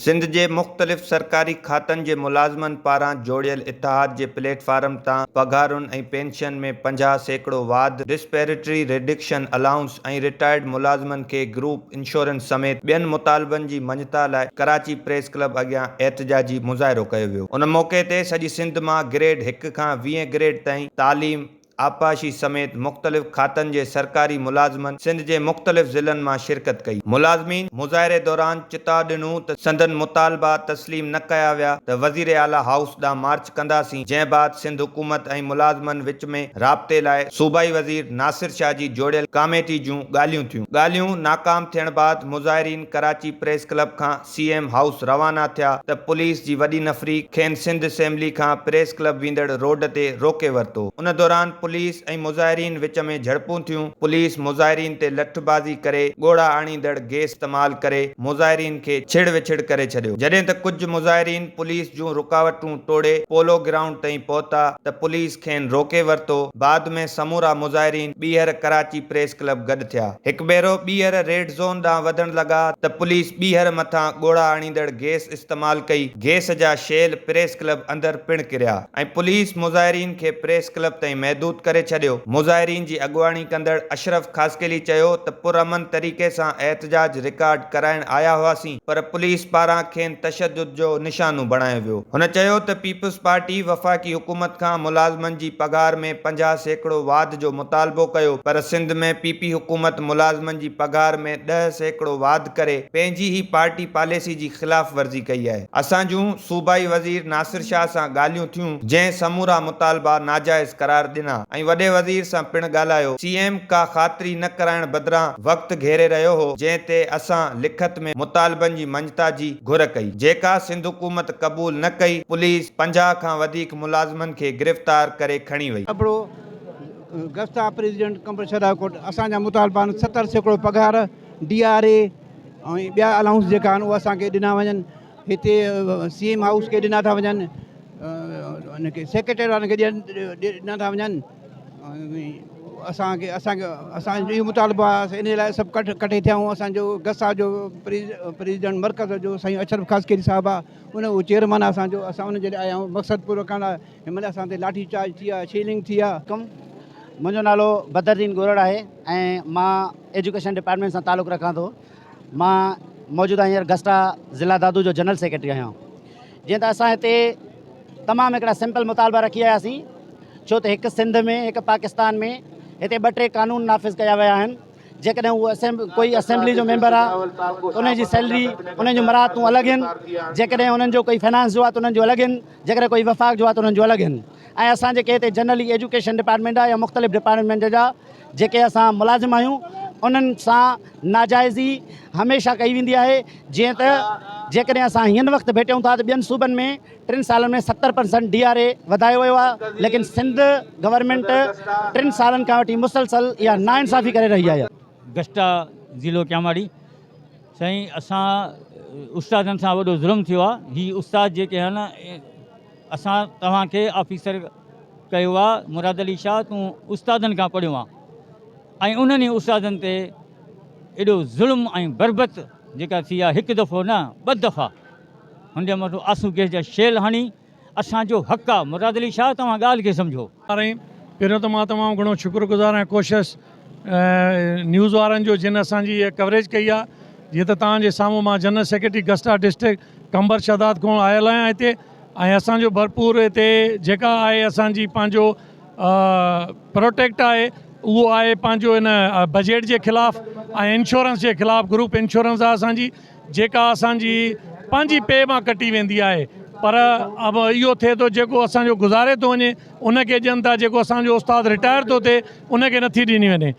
سنڌ جي مختلف سرڪاري کاتن جي ملازمن پاران جوڙيل اتحاد جي پليٽ فارم تان پگهارن ۽ پينشن ۾ 50% واڌ، ڊسپيرٽي ريڊڪشن الائونس ۽ رٽائرڊ ملازمن کي گروپ انشورنس سميت ٻين مطالبن جي مڃتا لاء ڪراچي پريس ڪلب اڳيان احتجاجي مظاهرو ڪيو ويو. ان موقعي تي سڄي سنڌ مان گريڊ هڪ کان 20 گريڊ تائين تعليم، آبپاشي سميت مختلف کاتن جي سرڪاري ملازمن سنڌ جي مختلف ضلعن مان شرڪت ڪئي. ملازمين مظاهري دوران چتاء ڏنو ته سندن مطالبا تسليم نه ڪيا ويا ته وزير اعليٰ هائوس ڏانهن مارچ ڪنداسين جنهن بعد سنڌ حڪومت ۽ ملازمن وچ ۾ رابطي لاء صوبائي وزير ناصر شاهه جي جوڙيل ڪاميٽي جون ڳالهيون ٿيون. ڳالهيون ناڪام ٿيڻ بعد مظاهرين ڪراچي پريس ڪلب کان سي ايم هائوس روانا ٿيا ته پوليس جي وڏي نفري کين سنڌ اسيمبلي کان پريس ڪلب ويندڙ روڊ تي روڪي ورتو. ان دوران پوليس ۽ مظاهرين وچ ۾ جهڙپون ٿيون، پوليس مظاهرين تي لٺبازي ڪري ڳوڙها آڻيندڙ گيس استعمال ڪري مظاهرين کي ڇڙ وڇڙ ڪري ڇڏيو. جڏهن ته ڪجهه مظاهرين پوليس جون رڪاوٽون ٽوڙي پولو گرائونڊ تائين پهتا ته پوليس کين روڪي ورتو، بعد ۾ سمورا مظاهرين ٻيهر ڪراچي پريس ڪلب گڏ ٿيا. هڪ ڀيرو ٻيهر ريڊ زون ڏانهن وڌڻ لڳا ته پوليس ٻيهر مٿان ڳوڙها آڻيندڙ گيس استعمال ڪئي، گيس جا شيل پريس ڪلب اندر پڻ ڪريا ۽ پوليس مظاهرين کي پريس ڪلب تائين محدود ڪري ڇڏيو. مظاهرين جي اڳواڻي ڪندڙ اشرف خاصخيلي چيو ته پرامن طريقي سان احتجاج رڪارڊ ڪرائڻ آيا هئاسين پر پوليس پاران کين تشدد جو نشانو بڻايو ويو. هن چيو ته پيپلز پارٽي وفاقي حڪومت کان ملازمن جي پگهار ۾ 50% واڌ جو مطالبو ڪيو پر سنڌ ۾ پي پي حڪومت ملازمن جي پگهار ۾ 10% واڌ ڪري پنهنجي ئي پارٽي پاليسي جي خلاف ورزي ڪئي آهي. اسان جون صوبائي وزير ناصر شاهه سان ڳالهيون ٿيون جنهن سمورا مطالبا ناجائز قرار ڏنا ۽ وڏي وزير سان پڻ ڳالهايو، سي ايم ڪا خاطري نه ڪرائڻ بدران وقت گهيري رهيو هو جنهن تي اسان لکت ۾ مطالبن جي مڃتا جي گهر ڪئي جيڪا سنڌ حڪومت قبول نه ڪئي، پوليس 50 کان وڌيڪ ملازمن کي گرفتار ڪري کڻي وئي. ابڙو گستا پريزيڊنٽ قمبر شهدادڪوٽ اسان جا مطالبا آهن 70% پگهار ڊي آر اي ۽ ٻيا الائونس جيڪا آهن اهي اسان کي ڏنا وڃن هتي سي ايم هائوس کي ڏنا ٿا وڃن ان کي سيڪريٽري وارن کي ڏين ڏنا ٿا وڃن اسانکي اسانکي اسانجو اهو مطالبو آهي ان لاء سڀ ڪٺ ڪٺي ٿيا آهيون اسانجو گسا جو پريزيڊنٽ مرڪز جو سائين اشرف خاصخيلي صاحب آهي ان اهو چيئرمين آهي اسانجو اسان ان جي لاء آيا آهيون مقصد پورو ڪرڻ لاء هن مهل اسان تي لاٺي چارج ٿي آهي شيلنگ ٿي آهي. عليڪم منهنجو نالو بدر الدين ڳورڙ آهي ۽ مان ايجوڪيشن ڊپارٽمينٽ سان تعلق رکان ٿو مان موجوده هينئر گسٽا ضلع دادو جو جنرل سيڪريٽري آهيان جيئن ته اسان هتي تمام هڪڙا سمپل مطالبا رکي آياسين ڇو ته هڪ سنڌ ۾ هڪ پاڪستان ۾ هتي ٻه ٽي قانون نافذ ڪيا ويا آهن جيڪڏهن هو اسيمب ڪوئي اسيمبلي جو ميمبر آهي ته ان جي سيلري ان جون مراعتون الڳ آهن جيڪڏهن انهن جو ڪوئي فنانس جو آهي ته انهن جو الڳ آهن جيڪڏهن ڪوئي وفاق جو آهي ته انهن جو الڳ آهن ۽ اسان جيڪي هتي جنرلي ايجوڪيشن ڊپارٽمينٽ آهي يا مختلف ڊپارٽمينٽ جا جيڪي اسان ملازم آهيون انهن سان ناجائزي هميشه ڪئي ويندي آهي جيئن ته جيڪڏهن اسان هن وقت ڀيٽيون ٿا ته ٻين صوبن ۾ ٽن سالن ۾ 70 پرسنٽ ڊي آر اي وڌايو ويو آهي ليڪن سنڌ گورنمينٽ ٽن سالن کان وٺي مسلسل اها ناانصافي ڪري رهي آهي. گسٽا ضلعو ڪياماڙي سائين اسان استادن سان وڏو ظلم ٿيو آ هي استاد جيڪي آهن اسان توهان کي آفيسر ڪيو آ مراد علي شاهه تون استادن کان پڙهيو آ ۽ انهن ئي استادن تي ايڏو ظلم ۽ بربت جيڪا ٿي آ هڪ دفعو نه ٻه دفعا هن جي مٿو آنسو گيس جا شيل هڻي اسان جو حق آ مراد علي شاهه توهان ڳالهه کي سمجهو. سائين پهريون ته مان تمام گهڻو شڪر گذار آهيان ڪوشش نيوز وارن جو جن اسان جي هيء ڪوريج ڪئي آهي جيئن ته توهان جي سامهون مان جنرل سيڪريٽري گسٽا ڊسٽرڪٽ قمبر شهداد کان آيل آهيان هتي ۽ اسان جو ڀرپور هتي جيڪا آهي اسان جي پنهنجو پروٽيڪٽ آهي اهو آهي پنهنجو ان بجيٽ جي خلاف ۽ انشورنس جي خلاف گروپ انشورنس آهي اسان جي جيڪا اسان جي پنهنجي پي مان ڪٽي ويندي آهي پر اب اهو ٿئي ٿو جيڪو اسان جو گذاري ٿو وڃي ان کي ڏين ٿا جيڪو اسان جو استاد رٽائر ٿو ٿئي ان کي نٿي ڏني وڃي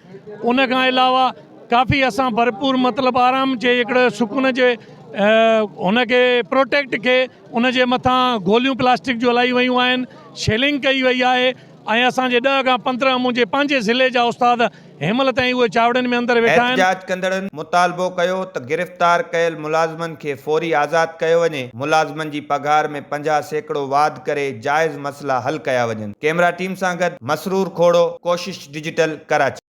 ان کان علاوه ڪافي اسان ڀرپور مطلب آرام جي هڪڙي سڪون جي هن کي پروٽيڪٽ کي ان جي مٿان گوليون پلاسٽڪ جون هلائي ويون آهن شيلنگ ڪئي وئي آهي ۽ اسان جي ڏهه کان 15 منهنجي پنهنجي ضلعي جا استاد هن مهل تائين اهي چاوڙين ۾ اندر ويٺا آهن. احتجاج ڪندڙن مطالبو ڪيو ته گرفتار ڪيل ملازمن کي فوري آزاد ڪيو وڃي، ملازمن جي پگهار ۾ 50% واڌ ڪري جائز مسئلا حل ڪيا وڃن. ڪئميرا ٽيم سان گڏ مسرور کوڙو، ڪوشش ڊجيٽل، ڪراچي.